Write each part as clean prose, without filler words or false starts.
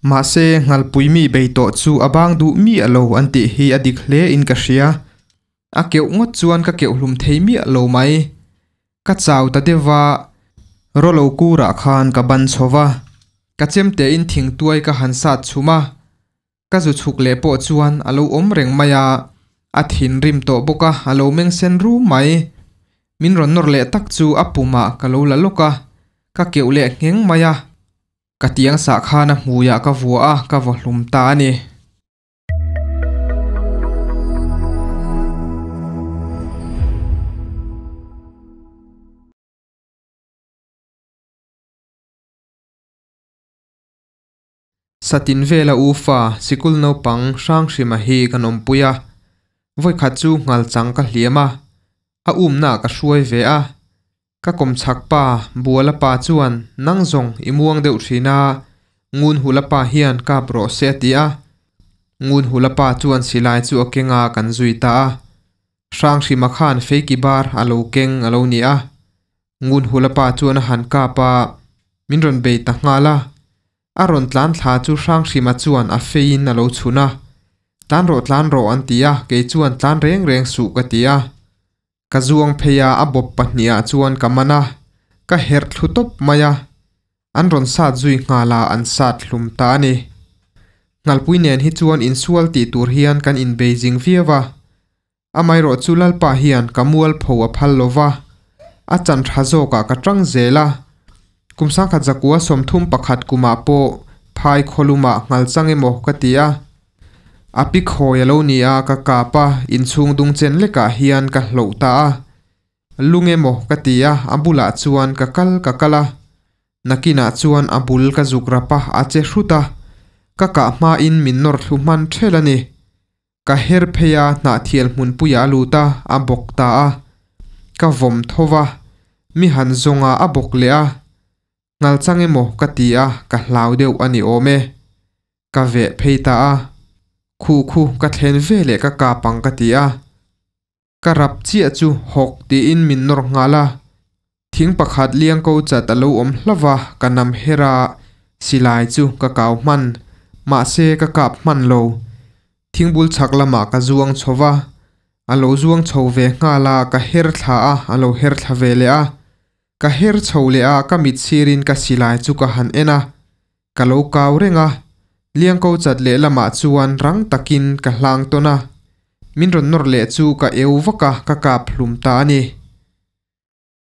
Mahse, nghalpui mi bei tawh chu a bang duh miah lo an tih hi a dik hle in ka hria. A keuh ngawt chuan ka keuh hlum thei miah lo mai. Ka chau ta deuh va, rawlo kurah khan ka ban chho va, ka chemte in thingtuai ka han sat chhum a. Ka zu chhuk leh pawh chuan a lo awm reng mai a, a thinrim tawh bawk a, a lo meng sen rum mai. Min rawn nawr leh tak chu a pumah ka lo la lawk a, ka keuh leh ngheng mai a. Ka tiang sah khan a hmuiah ka vua a, ka vaw hlum ta a ni. Satin vela ufa sikul naupang Hranghrima hi kan awmpui a, vawikhat chu nghalchang ka hliam a, a umnaah ka hruai ve a. Ka kawmchhak pa Buala pa chuan nang zawng i muang deuh thin a, Ngunhula pa hian kap rawh se a ti a. Ngunhula pa chuan silai chu a keng a kan zui ta a. Hranghrima khan feiki bar a lo keng a lo ni a. Ngunhula pa chuan a han kap a, min rawn bei ta nghal a. A rawn tlan thla chu Hranghrima chuan a feiin a lo chhun a. Tlan rawh tlan rawh an ti a, kei chuan tlan reng reng suh ka ti a. Ka zuang phei a, a bawp pahnih ah chuan ka man a, ka herh thlu tawp mai a. An rawn sat zui nghal a, an sat hlum ta a ni. Nghalpui nen hi chuan insual tih tur hian kan inbei zing viau a. Amaherawh chu Lalpa hian ka mualpho a phal lo va, a chan tha zawkah ka tang zel a. Kum sangkhat zakua 31 kumah pawh phai khawlumah nghal chang emaw ka ti a. A pi khawi a lo ni a, ka kap a, inchhung dung chen lekah hian ka hloh ta a. Lung emaw ka ti a, a bulah chuan ka kal ka kal a. Nakinah chuan a bul ka zuk rap a, a che hrut a. Ka kah hmain min nawr thlu hman ṭhelh a ni. Ka her phei a, hnahthial hmunpuiah a lut a, a bawk ta a. Ka vawm tho va, mi han zawng a, a bawk leh a. Ngal chang emaw ka ti a, ka hlau deuh a ni awm e. Ka veh phei ta a. Khu khu ka thlen ve leh ka kap ang ka ti a. Ka rap chiah chu hawk tiin min nawr nghal a. Thing pakhat liang ko chat a lo awm hlauh a, ka nam her a, silai chu ka kau hman. Mahse ka kap hman lo. Thingbul chhak lamah ka zuang chho va, a lo zuang chho ve nghal a, ka her thla a, a lo her thla ve leh a. Ka her chho leh a, ka mit sirin ka silai chu ka han en a, ka lo kau reng a. Liangko chat leh lamah chuan rang takin ka hlang tawn a, min rawn nawr leh chu ka eu vak a, ka kap hlum ta a ni.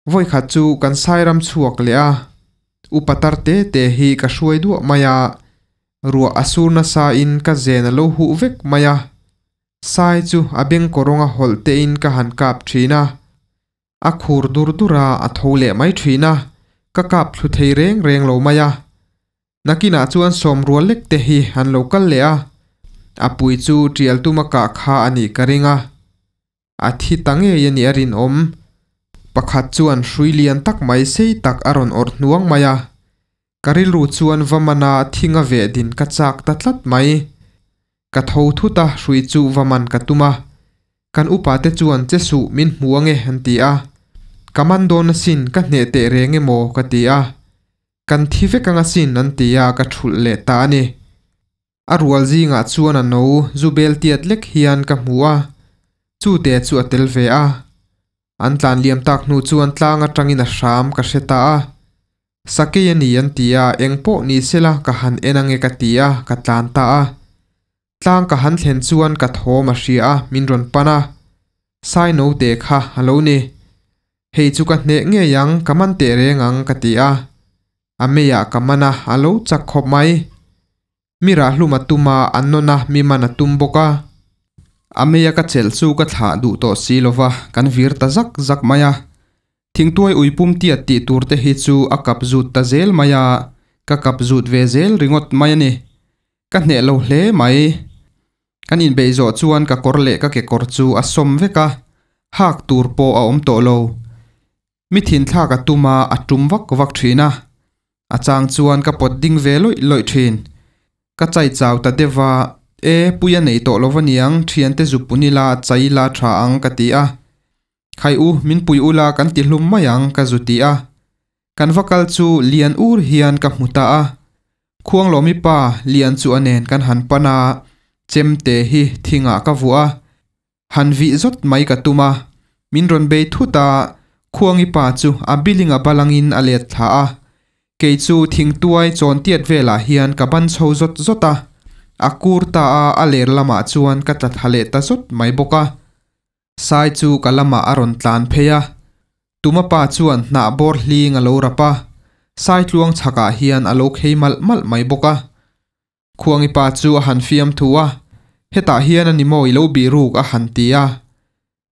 Vawikhat chu kan sairam chhuak leh a, upa tar te te hi ka hruai duah mai a, ruah a sur nasa in ka zen a lo huh vek mai a, sai chu a beng kawrawnga hawlh te in ka han kap thin a, a khur dur dur a, a tho leh mai thin a, ka kap thlu thei reng reng lo mai a. Nakinah chuan sawmrual lek te hi an lo kal leh a, a pui chu tial tuma kah kha a nih ka ring a. A thi ta ngei a nih a rinawm. Pakhat chuan hrui lian tak mai sei tak a rawn awrh hnuang mai a. Ka rilru chuan va mana thinga veh din ka chak ta tlat mai. Ka tho thut a, hrui chu va man ka tum a. Kan upa te chuan che suh min hmu ange an ti a. Ka man dawn asin ka hneh teh reng emaw ka ti a. Kan thi vek ang asin an ti a ka thulh leh ta a ni. A rual zingah chuan a no zu bel tiat lek hian ka hmu a, chu te chu a tel ve a. An tlan liam tak hnu chuan tlang atangin a hram ka hre ta a. Sakei a ni an ti a, eng pawh ni sela ka han en ange ka ti a, ka tlan ta a. Tlang ka han thlen chuan ka thawm a hria a, min rawn pan a. Sai no te kha a lo ni. Hei chu ka hneh ngei ang, ka man teh reng ang ka ti a. A meiah ka man a, a lo chak khawp mai. Mi rah hlum a tum a, an nawn a, mi man a tum bawk a. A meia ka chelh chu ka thlah duh tawh si lo va, kan vir ta zak zak mai a. Thingtuai uipum tiat tih tur te hi chu a kap zut ta zel mai a, ka kap zut ve zel ringawt mai a ni. Ka hneh lo hle mai. Kan inbeih zawh chuan ka kawr leh ka kekawr chu a sawm vek a, hak tur pawh a awm tawh lo. Mi thinthlak a tum a, a tum vak vak thin a. A chang chuan ka pawt ding ve lawih lawih thin. Ka chai chau ta deuh va, E, puia nei tawh lo va niang, thiante zu pun ila, chai ila tha ang ka ti a. Khai u, min pui ula kan ti hlum mai ang ka zu ti a. Kan va kal chu lian ur hian ka hmu ta a. Khuanglawmi pa lian chu a nen kan han pan a, chemte hi thingah ka vuah a, han vih zawt mai ka tum a, min rawn bei thut a, Khuangi pa chu a biling a balangin a let thla a, kei chu thingtuai chawn tiat velah hian ka ban chho zawt zawt a, a kur ta a, a ler lamah chuan ka tla thla leh ta zawt mai bawk a. Sai chu ka lamah a rawn tlan phei a, Tuma pa chuan hnah bawr hling a lo rap a, Saitluang chhakah hian a lo khei malh malh mai bawk a. Khuangi pa chu a han fiam thu a, Hetah hian a ni maw i lo bih ruk a han ti a.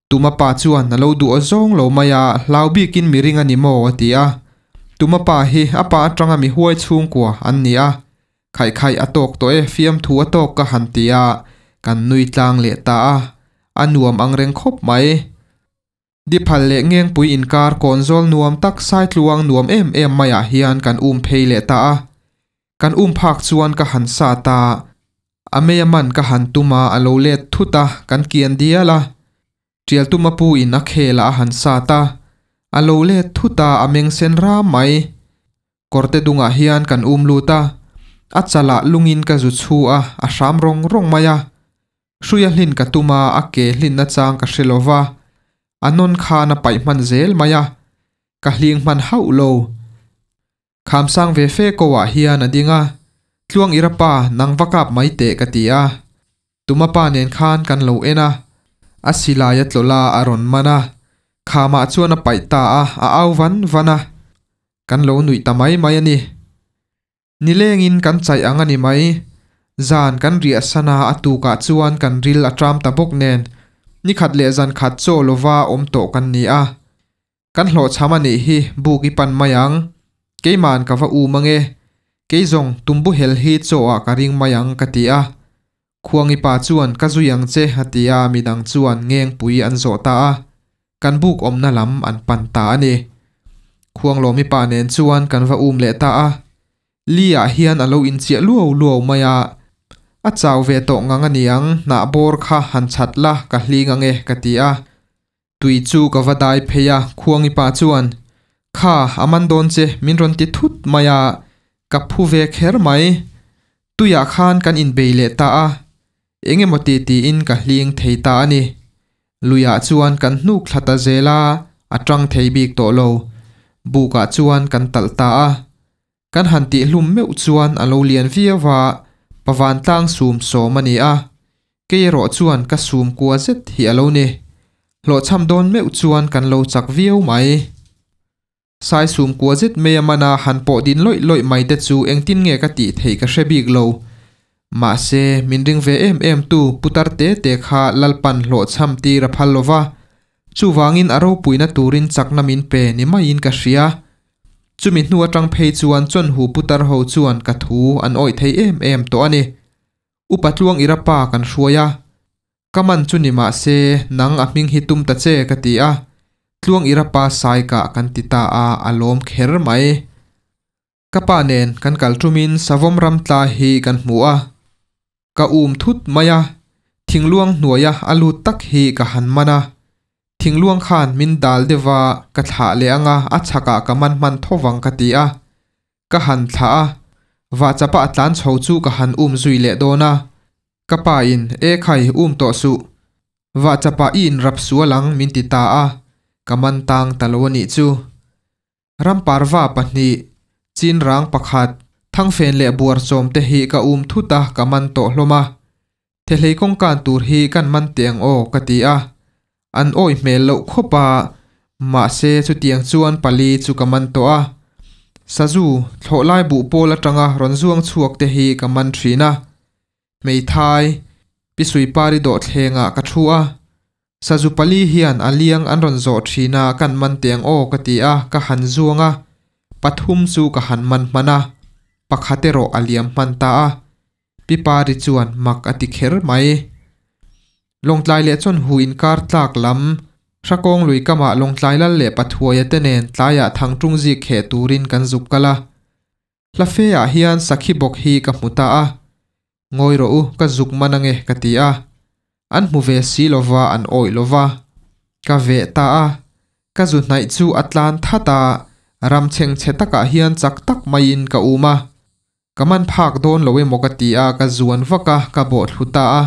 Tuma pa chuan a lo duh aw zawng lo mai a, hlau bikin mi ring a ni maw a ti a. Tuma pa hi a pa atanga mi huai chhungkua an ni a, Khaih khaih a tawk tawh e, fiamthu a tawk ka han ti a, kan nui tlang leh ta a, a nuam ang reng khawp mai. Diphal leh Ngengpui inkar kawnzawl nuam tak Saitluang nuam em em maiah hian kan um phei leh ta a, kan um phak chuan ka han sat a, a mei a man ka han tum a, a lo let thut a, kan kian dial a. Tialtum a pu in a khel ah a han sat a, a lo let thut a, a meng sen ram mai. Kawrte dungah hian kan um lut a, a chalah lungin ka zu chhu a, a hram rawng rawng mai a. Hruia hlin ka tum a, a ke hlinna chang ka hre lo va, a nawn khan a paih hman zel mai a, ka hling hman hauh lo. Khamsang ve fe ko ah hian a ding a, Tluang Ira pa, nang va kap mai teh ka ti a. Tuma pa nen khan kan lo en a, a silai a tlawlh a, a rawn man a, khamah chuan a paih ta a, a au van van a. Kan lo nuih ta mai mai a ni. Nilengin kan chaih ang a ni mai. Zan kan riah san a, a tukah chuan kan ril a ṭam ta bawk nen, nikhat leh zan khat chaw lova awm tawh kan ni a. Kan hlawhchham a nih hi buk i pan mai ang. Keima'n ka va um ange. Kei zawng tumbu hel hi chaw ah ka ring mai ang ka ti a. Khuangi pa chuan ka zui ang che a ti a, midang chuan ngengpui an zawh ta a. Kan buk awmna lam an pan ta a ni. Khuanglawmi pa nen chuan kan va um leh ta a. Li ah hian a lo inchiah luau luau mai a. A chau ve tawh ngang a niang, hnah bawr kha han chhat la ka hling ange ka ti a. Tui chu ka va dai phei a, Khuangi pa chuan, Kha, a man dawn che, min rawn ti thut mai a, ka phu ve kher mai. Tuiah khan kan inbei leh ta a, eng emaw ti tiin ka hling thei ta a ni. Luiah chuan kan hnuk thla ta zel a, a tang thei bik tawh lo. Bukah chuan kan talh ta a. Kan han tih hlum meuh chuan a lo lian viau a, pavantlang sum sawm a ni a. Kei erawh chuan ka sum kua zet hi a lo ni. Hlawhchham dawn meuh chuan kan lo chak viau mai. Sai sum kua zet mai a mana han pawh din lawih lawih mai te chu engtin nge ka tih theih ka hre bik lo. Mahse, min ring ve em em tu putar te te kha Lalpan hlawhchham tir a phal lo va, chuvangin a ropuina turin chakna min pe ni maiin ka hria. Chumi hnu atang phei chuan Chawnhu putar ho chuan ka thu an awih thei em em tawh a ni. Upa Tluang Ira pa kan hruai a. Ka man chu ni mah se, nang a hming hi tum ta che ka ti a. Tluang Ira pa sai kah kan ti ta a, a lawm kher mai. Ka pa nen kan kal tumin savawm ram tla hi kan hmu a. Ka um thut mai a, thingluang hnuaia a lut tak hi ka han man a. Thingluang khan min dal deuh va, ka thlah leh anga a chhakah ka man hman tho vang ka ti a. Ka han thlah a, vahchapa a tlan chho chu ka han um zui leh dawn a. Ka pa in, E khai, um tawh suh. Vahchapa i inrap sual ang min ti ta a, ka man tang ta lo a nih chu. Ramparva pahnih, Chinrang pakhat, Thangfen leh Buarchawm te hi ka um thut a, ka man tawh hlawm a. Thehlei kawngkan tur hi kan man teh ang aw ka ti a, an awih hmel loh khawp a, mahse chutiang chuan pali chu ka man tawh a. Sazu, thlawhlai buh pawl atanga rawn zuang chhuak te hi ka man thin a. Hmeithai, Pi Suipari dawhthlengah ka thu a, Sazu pali hian a liang an rawn zawh thin a kan man teh ang aw ka ti a, ka han zuang a, pathum chu ka han man hman a, pakhat erawh a liam hman ta a. Pi Pari chuan mak a ti kher mai. Lawngtlai leh chuan hu inkar tlak lam, Hrakawng lui kamah Lawngtlai lal leh Pathuaia te nen tlaiah Thangtung zik kheh turin kan zuk kal a. Hla fe ah hian sakhi bawk hi ka hmu ta a. Ngawi rawh u, ka zuk man ange ka ti a. An hmu ve si lova an awih lova. Ka veh ta a. Ka zu hnaih chu a tlan that a, ram chhengchhe takah hian chak tak maiin ka um a. Ka man phak dawn lo emaw ka ti a, ka zuan vak a, ka bawh thlu ta a.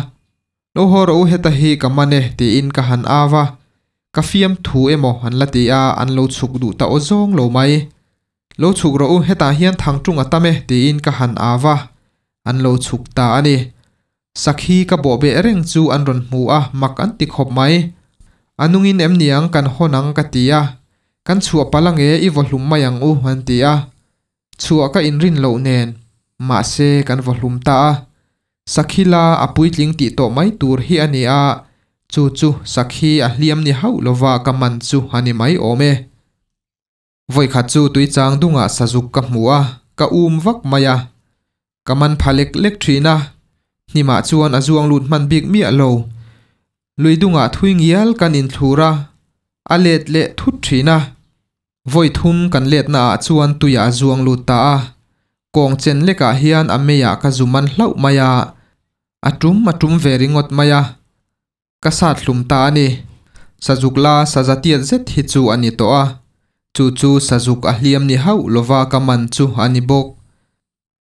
Lo haw rawh u heta hi ka man e tiin ka han au a, ka fiam thu emaw an la ti a, an lo chhuk duh ta aw zawng lo mai. Lo chhuk rawh u hetah hian thangtung a tam e tiin ka han au a, an lo chhuk ta a ni. Sakhi ka bawh beh reng chu an rawn hmu a, mak an ti khawp mai. A nungin em niang kan hawn ang ka ti a, kan chhuah palh ange i vaw hlum mai ang u an ti a. Chhuah ka inrin loh nen, mahse kan vaw hlum ta a. Sakhi la a puitling tih tawh mai tur hi a ni a, chu chu sakhi a hliam ni hauh lova ka man chu a ni mai awm e. Vawikhat chu tuichang dungah sazuk ka hmu a, ka um vak mai a. Ka man pha lek lek thin a, hnimah chuan a zuang lut hman bik miah lo. Lui dungah thui ngial kan inthlur a, a let leh thut thin a. Vawi thum kan letna ah chuan tuiah a zuang lut ta a, kawng chen lekah hian a meiah ka zu man hlauh mai a, a tum a tum ve ringawt mai a. Ka sat hlum ta a ni. Sazuk la saza tiat zet hi chu a ni tawh a, chu chu sazuk a hliam ni hauh lova ka man chu a ni bawk.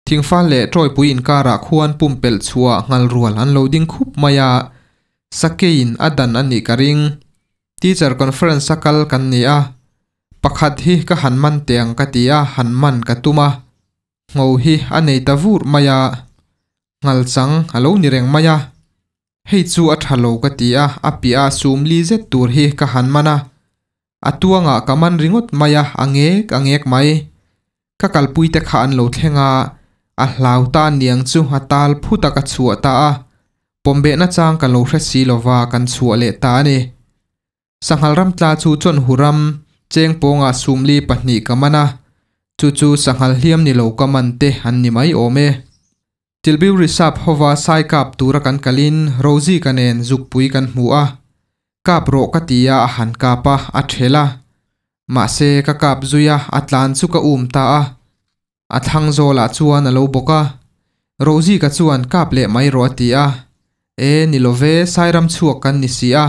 Thingfal leh tawipui inkarah khuan pumpelh chhuah nghal rual an lo ding khup mai a, sakeiin a dan a nih ka ring. Teacher conference a kal kan ni a, pakhat hi ka han man teh ang ka ti a, han man ka tum a, ngho hi a nei ta vur mai a, nghal chang a lo ni reng mai a. Hei chu a tha lo ka ti a, a piah a sum li zet tur hi ka han man a. A tuangah ka man ringawt mai a, a ngek a ngek mai. Ka kalpui te kha an lo thleng a, a hlau ta niang chu a tal phut a ka chhuah ta a. Pawmbehna chang ka lo hre si lova kan chhuah leh ta a ni. Sanghal ram tla chu chawnhu ram cheng pawngah sumli pahnih ka man a, chu chu sanghal hliam ni lo ka man te an ni mai awm e. Tilbiu Risap hova sai kap tura kan kalin Rosie ka nen zukpui kan hmu a, kap rawh ka ti a a han kap a, a ṭhel a. Mahse ka kap zui a, a tlan chu ka um ta a. A thlang zawlah chuan a lo bawk a. Rosie ka chuan kap leh mai rawh a ti a. E ni lo ve, Sairam chhuak kan ni si a.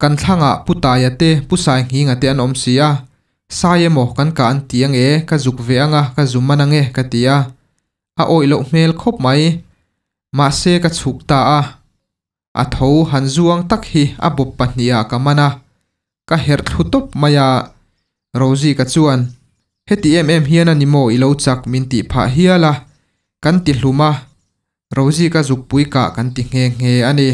Kan thlangah Pu Taia te, Pu Sainghinga te an awm si a. Sai emaw kan kah an ti ange, ka zuk ve anga ka zu man ange ka ti a. A awih loh hmel khawp mai. Mahse ka chhuk ta a. A tho han zuang tak hi a bawp pahnih ah ka man a. Ka herh thlu tawp mai a. Rosie ka chuan, Heti em em hian a ni maw i lo chak min tih phah hial a. Kan ti hlum a. Rosie ka zukpui kah kan ti nghe nghe a ni.